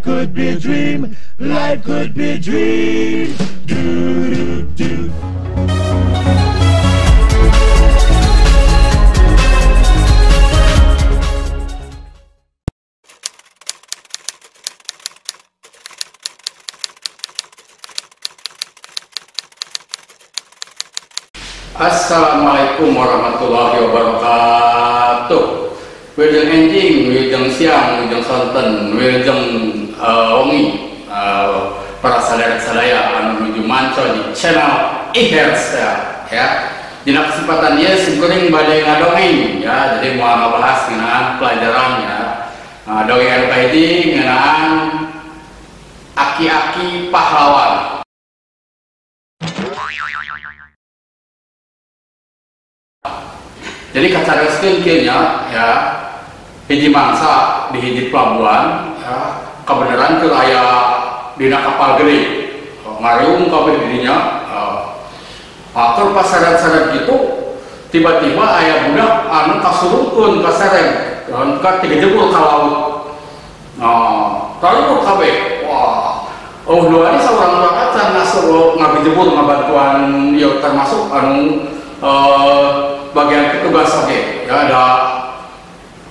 could be a dream. Life could be a dream. Do do do. Assalamualaikum warahmatullahi wabarakatuh. Wilujeng enjing, wilujeng siang, wilujeng sonten, wilujeng wengi para saudara-sadaya anu nuju manco di channel iHerz ya. Dina kesempatan ieu simkuring bade ngadongeng ya, jadi mau ngabahas ngeunaan pelajaran ya. Dongeng anu kahiji ngeunaan aki-aki pahlawan. Jadi kacaroskeun kieu nya ya, hiji mangsa di hiji pelabuhan ya, kebenaran keur aya dina kapal gede ngariung kabeh di dinya. Keur pas sarat-sarat gitu tiba-tiba aya budak anu kasurungkeun kaseret dan ka tigejebur ka laut. Nah, taruruk kabeh. Wah, oh dua ini saurang urang acan ngasuruh ngabejebur ngabantuan ieu termasuk anu bagian petugas oke ya, ada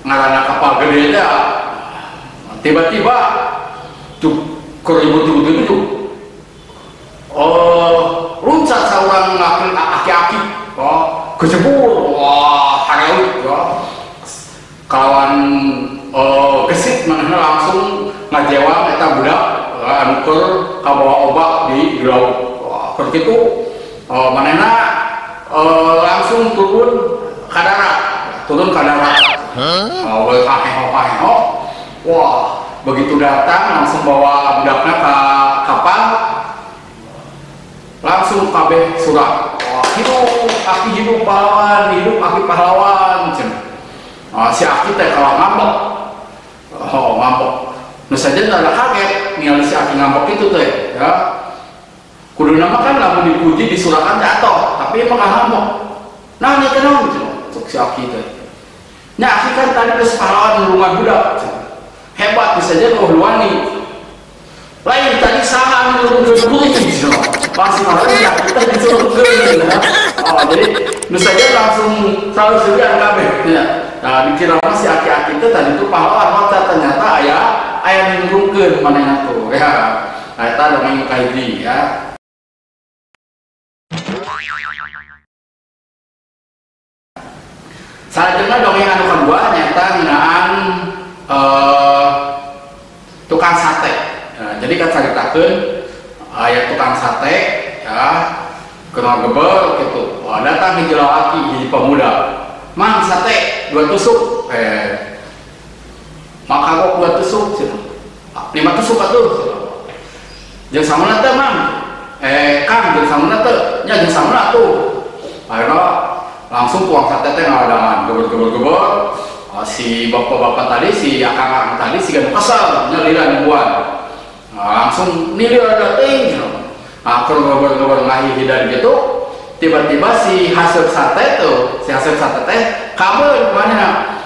ngarana kapal gede ya, tiba-tiba tuh keribut-ribut itu loncat seorang aki-aki oh, kecebur wah hareut ya, kawan gesit manehna langsung ngajewang eta budak anu keur kabawa obat di laut. Wah keur kitu manehna langsung turun ke darat, Wah, begitu datang langsung bawa budaknya ke kapal, langsung kabeh surat. Wah, hidup aki, hidup pahlawan, hidup aki pahlawan. Si aki teh kalau ngambek, oh ngambek. Nu saja rada kaget ningali si aki ngambek itu teh, ya. Kudu nama kan lamun dipuji disurahkan jatuh, tapi emang ngambek. Nah, nya teh naon cek si aki teh. Nya aki kan tadi geus pahlawan nulungan budak. Hebat bisa aja nu wani. Lain tadi saha anu nulungkeun kuring cenah. Pasti malah si aki teh disurungkeun. Oh, jadi nu saja langsung selalu segan kabeh nya. Nah, dikira mah si aki-aki teh tadi tuh pahlawan, maka ternyata aya aya nulungkeun manehna tuh ya. Nah, eta dongeng kahiji ya. Salajengna dongeng anu kadua nyata ngeunaan tukang sate. Nah, jadi kacaritakeun aya tukang sate ya kena geber gitu. Wah, datang hiji lalaki hiji pemuda. Mang sate 2 tusuk. Maka kok 2 tusuk cenah. 5 tusuk atuh. Jeung samuna teh mang. Kang jeung samuna teh. Nya jeung samuna atuh. Akhirna langsung tuang sate teh ngaladangan geber-geber-geber. Si bapak-bapak tadi, si akang-akang tadi si ganu kesel nyalira nungguan. Nah, langsung nilir dating. Nah, keur geber-geber ngahihidan gitu, tiba-tiba si hasil sate tuh, si hasil sate teh kabeun manehna.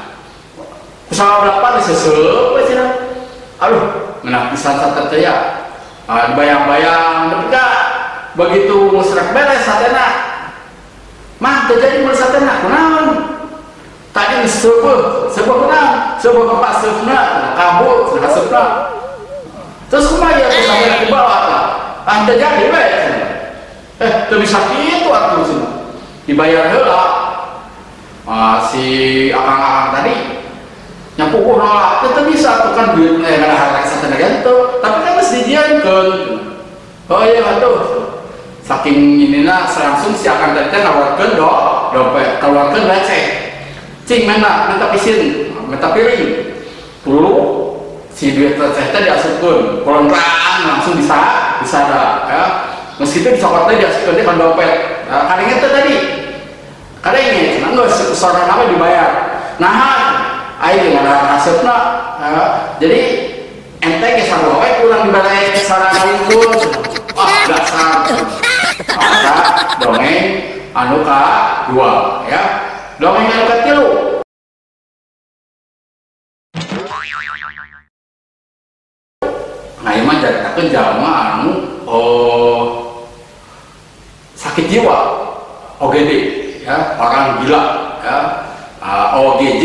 Kusaha berapa diseseup we cenah. Aduh, ngeunah pisan sate teh ya. Nah, dibayang-bayang nepi ka begitu musrek beres satena. Mah terjadi mun satena kunaon? Tadi seubeuh, seubeuh kunaon? Seubeuh kepak seufna, kabur haseupna. Terus kumaha ieu teh sampe dibawa tah? Ah teu jadi we. Teu bisa kitu atuh cenah. Dibayar heula. Ah si akang-akang tadi nyapuh nolak, teu bisa atuh kan duit ngadahar satena ge teu, tapi kan geus dijieunkeun. Oh iya atuh. Saking inina langsung si akang tadi teh ngaluarkeun dompet, keluarkeun receh. Cing mana minta pisin, minta piring. Dulu si duit receh teh diasupkeun, kolontrang langsung disada ya. Meski itu dicokot teh diasupkeun teh ka dompet. Nah, kadenge teh tadi. Kadenge cenah geus sorana mah dibayar. Nah, aing jeung haseupna. Ya. Jadi ente ge sarua we kurang dibere sarana unggul. Wah, dasar. Maka dongeng anu ka-2 ya. Dongeng anu ka-3. Nah ieu mah caritakeun jalma anu sakit jiwa OGD ya, orang gila ya, OGJ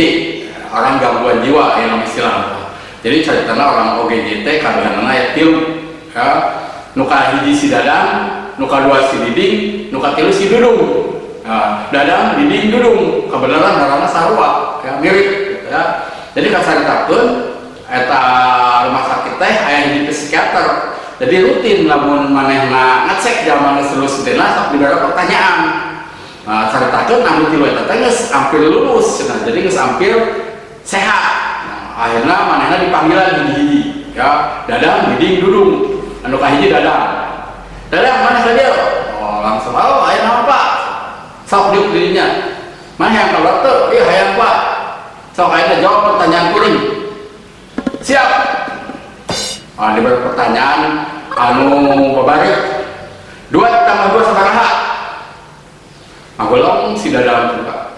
orang gangguan jiwa ya nama istilah. Jadi caritana orang OGJ teh kabehanana aya tilu ya, nu kahiji si Dadang, nu kadua si Diding, nu katilu si Dudung. Nah, Dadang, Diding, Dudung kebenaran ngaranna sarua ya, mirip gitu ya. Jadi kacaritakeun eta rumah sakit teh aya hiji psikiater. Jadi rutin lamun manehna ngecek jalma geus lulus teh sok dibere pertanyaan. Nah, caritakeun anu tilu eta teh geus hampir lulus cenah. Jadi geus hampir sehat. Nah, akhirna manehna dipanggilan hiji-hiji ya, Dadang, Diding, Dudung. Anu kahiji Dadang. Dadang maneh ka dieu? Oh, langsung, oh aya naon Pak? Sok diuk dirinya. Maneh hayang keluar teu? Ieu hayang Pak. Sok ayeuna jawab pertanyaan kuring. Siap. Ah, diberi pertanyaan anu babari. 2 tambah 2 sabaraha? Ngagolong si Dadang tuh Pak.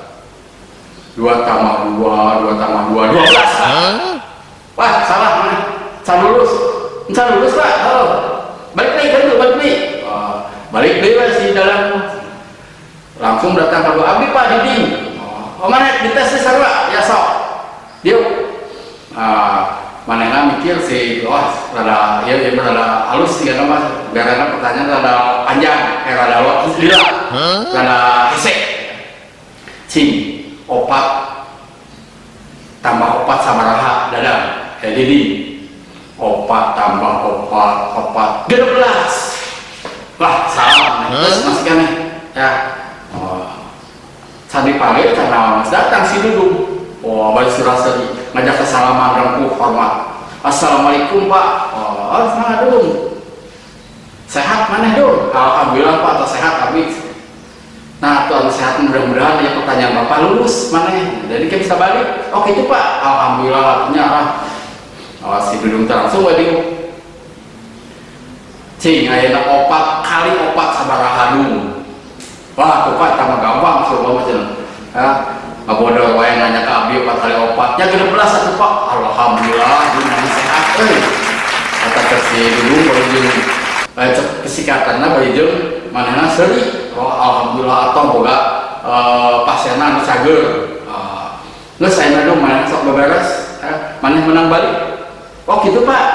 2 tambah 2, 2 tambah 2, 12 Pak. Wah, salah maneh. Can lulus. Can lulus Pak. Oh. Balik deui kan balik deui. Oh, balik deui we si Dadang. Langsung datang ka abdi Pak Diding. Oh, maneh dites sarua? Ya sok. Diuk. Manehna mikir si wah rada ieu ieu rada halus sih kana mah garana pertanyaan rada panjang, rada lila, rada hese. Cing, 4 tambah 4 sabaraha Dadang? Diding. 4 tambah 4, 4 16. Wah, salah maneh. Terus masih keneh. Ya. Oh. Can dipanggil can naon datang si Dudung. Oh, bari suraseri ngajak kesalaman rengkuh hormat. Assalamualaikum Pak. Oh, semangat Dudung. Sehat maneh Dung? Alhamdulillah Pak, atau sehat abdi. Nah, tuh sehat mudah-mudahan ya pertanyaan Bapak lulus maneh. Jadi kita bisa balik. Oh, gitu Pak. Alhamdulillah nya lah. Oh, si Dudung langsung we diuk. Cing ayeuna 4 kali 4 sabaraha Dung? Wah, tuh Pak tambah gampang suruh mah cenah. Ya, ngabodor wae nanya ka abdi 4 kali 4. Ya 16 atuh Pak. Alhamdulillah Dung maneh sehat euy. Kata ke si Dudung bari jeung cek psikiaterna bari jeung manehna seuri. Oh, alhamdulillah atau boga pasienna anu cager. Geus ayeuna Dung manehna sok beberes, maneh menang balik. Oh gitu Pak.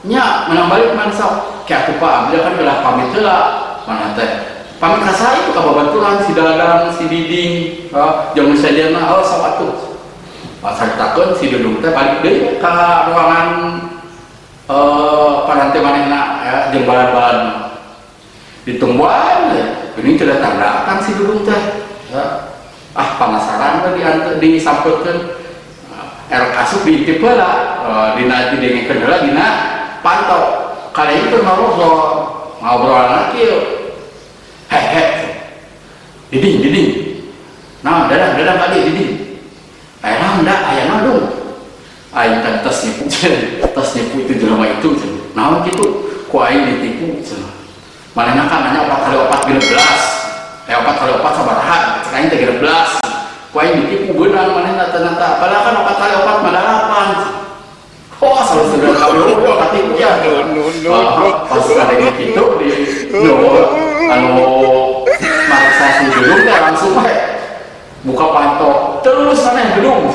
Nya menang balik maneh sok. Kieu atuh Pak, abdi kan udah pamit heula maneh teh. Pamit ka saha itu ka babaturan si Dadang, si Diding, jeung sejenna oh sok atuh. Pas caritakeun si Dudung teh balik deui ka ruangan parante manehna ya jeung balan-balan. Ditungguan we. Geuning teu datang-datang si Dudung teh. Ya. Ah penasaran we disampeurkeun. Erek asup diintip heula, dina didengekeun heula dina panto. Kali itu ngobrol, ngobrolna kieu. Hehe, Diding, Diding. Nah, Dadang, Dadang kali Diding. Aya naon da, aya naon Dung? Aing teh tos nipu, tos nipu itu jelema itu. Naon kitu? Ku aing ditipu cenah. Manehna kan nanya 4 kali 4 16. 4 kali 4 sabaraha? Cek aing teh 16. Ku aing ditipu beunang manehna ternyata. Padahal kan 4 kali 4 mah 8. Oh, salah segala kali oh katipu ya. Pas kadenge kitu di anu maksa si Dudung teh langsung we buka panto terus maneh Dudung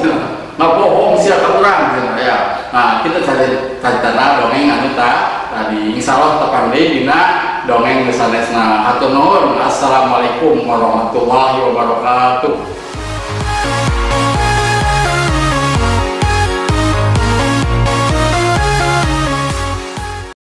ngabohong sia ka urang cenah ya. Nah, kita caritana dongeng anu tadi insyaallah tepang deui dina dongeng nu sanesna. Hatur nuhun. Assalamualaikum warahmatullahi wabarakatuh.